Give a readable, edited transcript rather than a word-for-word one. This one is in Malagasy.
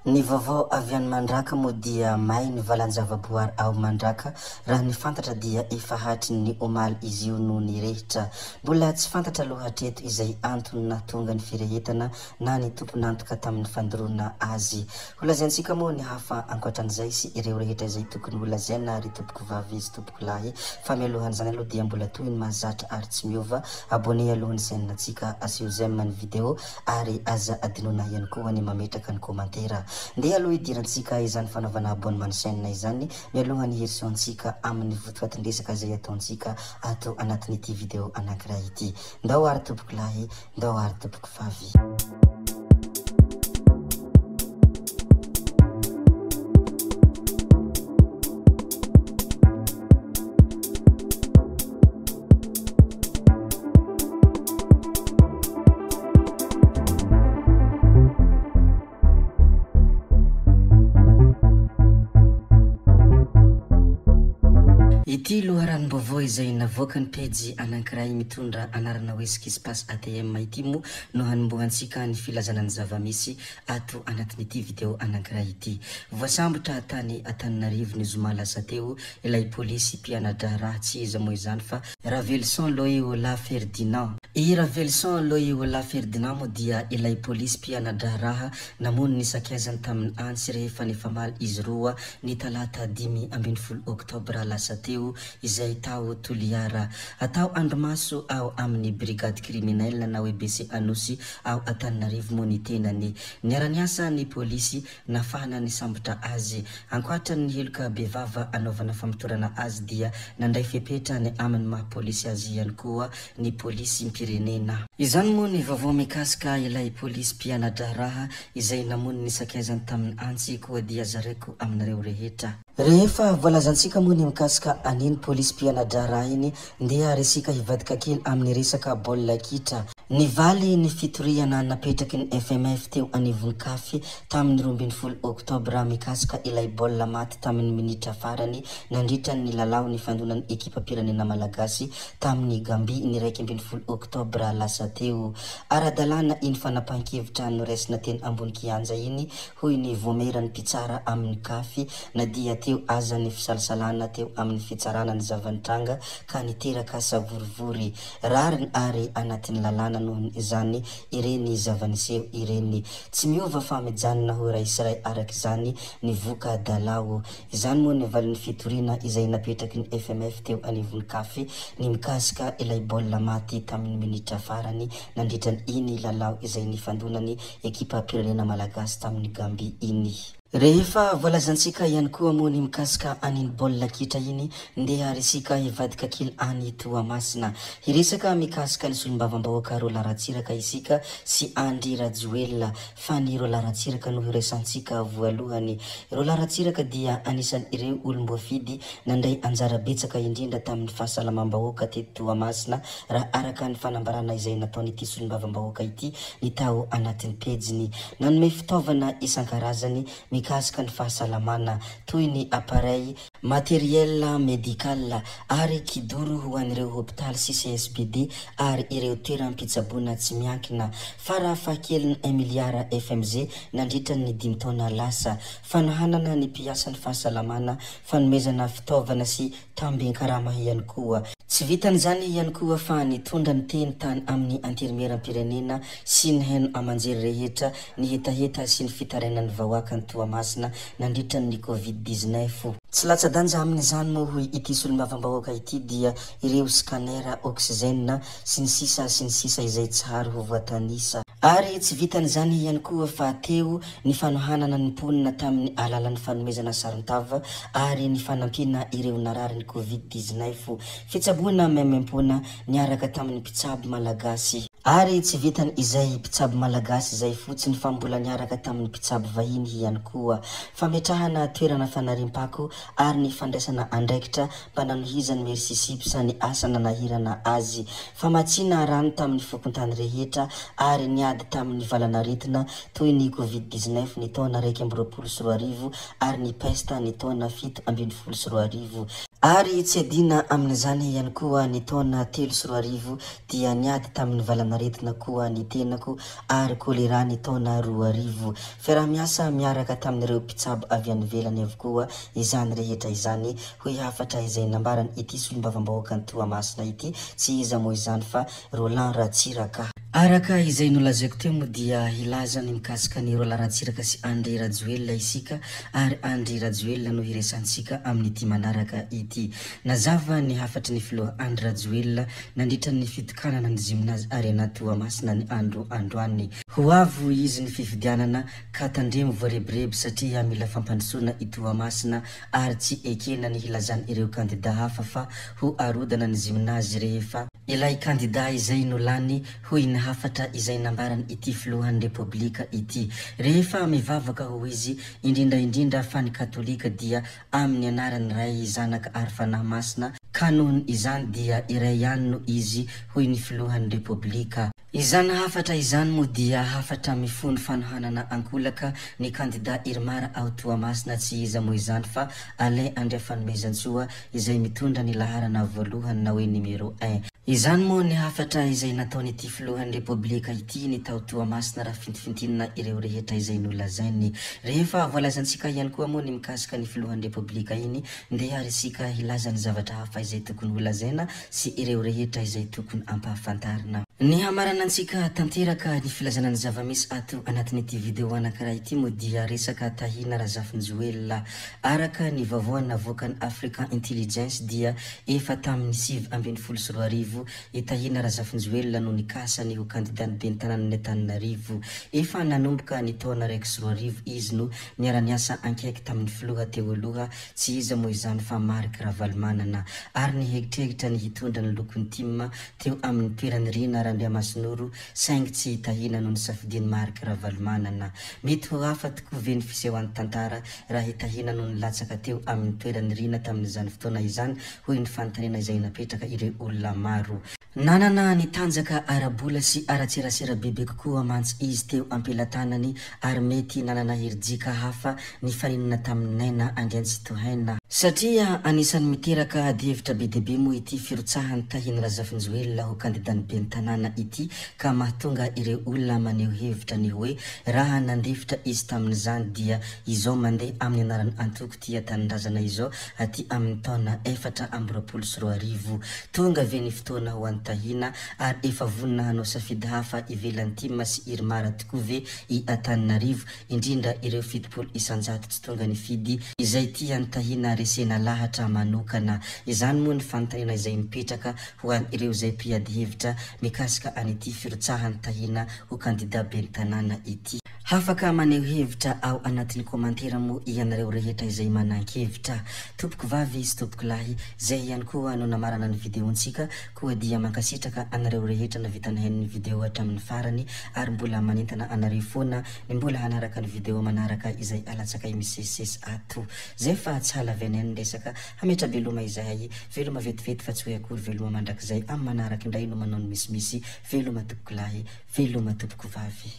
Ny vaovao avy any Mandraka moa dia may ny valan-javaboary ao Mandraka, raha ny fantatra dia efa hatry ny omaly izy io no nirehitra. Mbola tsy fantatra aloha hatreto izay antony nahatonga ny firehetana na ny tompon'antoka tamin'ny fandoroana azy. Holazaintsika moa ny hafa ankoatran'izay sy ireo rehetra izay tokony holazaina ry tompokovavy sy tompokolahy fa mialohan'izany aloha dia mbola toy ny mahazatra ary tsy miova, abonner aloha ny chaîne-ntsika, asio j'aime ny vidéo ary aza adinoina ihany koa ny mametraka ny commentaire. Ndeha aloha hidirantsika izany fanaovana abonnement ny chaîne izany mialoha ny hirosoantsika amin'ny votoatin-dresaka izay ataontsika ato anatin'ity vidéo anankiray ity. Ndao ary tompokolahy, ndao ary tompokovavy. Ity loharanom-baovao izay navoakan'ny pejy anankiray mitondra anarana hoe Skispas ATM ity moa no hanombohantsika ny filazana ny zava-misy ato anatin'ity video anankiray ity. Voasambotra tany Antananarivo ny zoma lasa teo ilay polisy mpiana-draharaha tsy iza moa izany fa Raveloson Loyola Ferdinand. I Raveloson Loyola Ferdinand moa dia ilay polisy mpiana-draharaha namono ny sakaizany tamin'ny antsy rehefa nifamaly izy roa ny talata 15 oktobra lasa teo izay tao Toliara. Atao andrimaso ao amin'ny Brigade criminelle na hoe BC Anosy ao Antananarivo moa ny tenany. Niara-niasa ny polisy nafahana nisambotra azy. Ankoatra ny heloka bevava anaovana famotorana azy dia nandray fepetra ny amin'ny maha polisy azy ihany koa ny polisim-pirenena. Izany moa ny vaovao mikasika ilay polisy mpiana-draharaha izay namono ny sakaizany tamin'ny antsy koa dia zaraiko aminareo rehetra. Rehefa voalazantsika moa ny mikasika an'iny polisy mpiana-draharaha iny, ndeha ary isika hivadika kely amin'ny resaka baolina kitra. Nivaly ny fitoriana napetraky ny FMF teo anivon'ny Caf tamin'ny 12 oktobra mikasika ilay baolina maty tamin'ny minitra farany nandritra ny lalao nifandonan'ny ekipam-pirenena malagasy tamin'i Gambie ny 11 oktobra lasa teo. Ara-dalàna iny fanapahan-kevitra noraisina teny ambony kianja iny, hoy ny voameran'ny mpitsara amin'ny Caf na dia teo aza ny fisalasalana teo amin'ny fitsarana ny zava-nitranga ka niteraka savorivory. Rariny ary anatin'ny lalàna noho izany ireny zava-niseho ireny. Tsy miova fa mijanona ho iray sy iray araka izany ny voka-dalao. Izany moa ny valin'ny fitoriana izay napetraky ny FMF teo anivon'ny Caf ny mikasika ilay baolina maty tamin'ny minitra farany nandritra iny lalao izay nifandonan'ny ekipam-pirenena malagasy tamin'i Gambie iny. Rehefa voalazantsika ihany koa moa ny mikasika an'iny baolina kitra iny, ndeha ary isika hivadika kely any Toamasina. Hiresaka mikasika ny solombavambahoaka Roland Ratsiraka isika sy Andry Rajoelina, fa ny Roland Ratsiraka no hiresantsika voalohany. Roland Ratsiraka dia anisan'ireo olom-boafidy nandray anjara betsaka indrindra tamin'ny fahasalamam-bahoaka teto Toamasina, raha araka ny fanambarana izay nataon'ity solombavambahoaka ity ny tao anatin'ny pejiny. Nanome fitaovana isan-karazany mikasika ny fahasalamana, toy ny appareil, matériel médical ary kidoro ho an'ireo hopitaly sy CSBD ary ireo toeram-pitsaboana tsy miankina. Fara fahakeliny un milliard FMG nandritra ny dimy taona lasa. Fanohanana ny mpiasan'ny fahasalamana, fanomezana fitaovana sy tambin-karama ihany koa. Tsy vitan'izany ihany koa fa nitondra ny teny tany amin'ny Antenimierampirenena sy ny haino aman-jery rehetra ny hetaheta sy ny fitarainan'ny vahoakan'i Toamasina nandritra ny Covid 19. Tsy latsa-danja amin'izany moa hoy ity solombavambahoaka ity dia ireo scanner, oxygène, sy ny sisa sy ny sisa izay tsy hary ho voatanisa. Ary tsy vitan'izany ihany koa fa teo ny fanohanana ny mponina tamin'ny alalan'ny fanomezana saron-tava ary ny fanampiana ireo nararin'ny Covid 19. Fitsaboana maimaimpoana niaraka tamin'ny mpitsabo malagasy. Ary tsy vitan' izay mpitsabo malagasy izay fotsiny fa mbola niaraka tamin'ny mpitsabo vahiny ihany koa. Fametrahana toerana fanariam-pako ary ny fandraisana andraikitra mba nanohizan'ny Merci Sips ny asa nanahirana azy. Famatsiana rano tamin'ny fokontany rehetra ary niady tamin'ny valanaretina toy ny Covid 19 ny taona 2021 ary ny pesta ny taona 2017. Ary tsy adina amin'izany ihany koa ny taona 2003 dia niady tamin'ny valanaretina koa ny tenako ary choléra ny taona 2000. Fiaraha-miasa miaraka tamin'ireo mpitsabo avy any ivelany avokoa izany rehetra izany, hoy hafatra izay nambaran' ity solombavambahoakan'i Toamasina ity, tsy iza moa izany fa Roland Ratsiraka. Araka izay nolazaiko teo moa dia hilaza ny mikasika an'i Roland Ratsiraka sy Andry Rajoelina isika ary Andry Rajoelina no hiresantsika amin'ity manaraka ity. Nazava ny hafatry ny filoha Andry Rajoelina nandritra ny fitokanana ny Gymnase Arena Toamasina ny andro androany. Ho avy hoy izy ny fifidianana ka tandremo voarebireby satria mila fampandrosoana i Toamasina ary tsy ekena ny hilazan'ireo kandida hafa fa ho arodana ny gymnase rehefa Ilay kandida izay no lany, hoy ny hafatra izay nambaran ity filohan'ny Repoblika ity. Rehefa mivavaka ho izy, indrindra indrindra fa ny katolika dia amin'ny anaran'ny Ray, Zanaka ary Fanahy Masina, ka nohon izany dia iray ihany no izy, hoy ny filohan'ny Repoblika. Izany hafatra izany moa dia hafatra mifono fanohanana ankolaka ny kandida Irmar ao Toamasina tsy iza moa izany fa Alain Andriafanomezantsoa izay mitondra ny laharana voalohany na hoe numéro un. Izany moa ny hafatra izay nataon'ity filohan'ny Repoblika ity ny tao Toamasina raha fintifintinina ireo rehetra izay nolazainy. Rehefa voalazantsika ihany koa moa ny mikasika ny filohan'ny Repoblika iny, ndeha ary isika hilaza ny zavatra hafa izay tokony holazaina sy ireo rehetra izay tokony ampahafantarina. Ny hamaranantsika tanteraka ny filazana ny zava-misy ato anatin'ity video anankiray ity moa dia resaka Tahina Razafinjoelina. Araka ny vaovao navoakan'ny African Intelligence dia efa tamin'ny 2019 i Tahina Razafinjoelina no nikasa ny ho kandidan'ny ben'ny tanànan'i Antananarivo. Efa nanomboka ny taona 2001 izy no niara-niasa ankaiky tamin'ny filoha teo aloha, tsy iza moa izany fa Marc Ravalomanana, ary nihegitrehitra ny hitondra ny lokon'ny tim teo amin'ny toeran'i Rina Randriamasinoro saingy tsy i Tahina no nisafidian'i Marc Ravalomanana. Mety ho hafa tokoa ve ny fisehoan'ny tantara raha i Tahina no nilatsaka teo amin'ny toeran'i Rina tamin'izany fotoana izany hoy ny fanontaniana izay napetraka ireo olona maro. Nanana ny tanjaka ara-bola sy ara-tserasera bebe kokoa mantsy izy teo am-pelatanany ary mety nanana herijika hafa nifaninana tamin'i Naina Andriantsitohaina. Satria anisan'ny miteraka adihevitra be dia be moa ity firotsahan'i Tahina Razafinjoelina ho kandidan'ny ben'ny tanàna ity ka mahatonga ireo olona maneho hevitra ny hoe raha nandefitra izy tamin'izany dia izao mandeha amin'ny anaran'ny antoko Tia Tanindrazana izao aty amin'ny taona 2024. Tonga ve ny fotoana ho an'i Tahina ary efa vonona hanao safidy hafa ivelan'ny tim sy Irmar tokoa ve i Antananarivo, indrindra ireo 70% tsy tonga nifidy izay tian'i Tahina resena lahatra manokana? Izany moa ny fanontaniana izay mipetraka ho an'ireo izay mpiady hevitra mikasika an'ity firotsahan'i Tahina ho kandida ben'ny tanàna ity. Hafaka maneho hevitra ao anatin'ny komantera moa ianareo rehetra izay manan-kevitra. Tompoko vavy sy tompoko lahy, zay ihany koa no namarana ny video-ntsika, koa dia mankasitraka anareo rehetra navita nihaino ny video hatramin'ny farany ary mbola manentana anareo foana ny mbola hanaraka ny video manaraka izay alatsakay misesisesy ato. Zay fa tsy halavianay ny resaka, hametra-beloma izahay, veloma vetivety fa tsy hoe akory veloma mandrakizay, amin'ny manaraka indray no manao ny misimisy, veloma tompoko lahy, veloma tompoko vavy.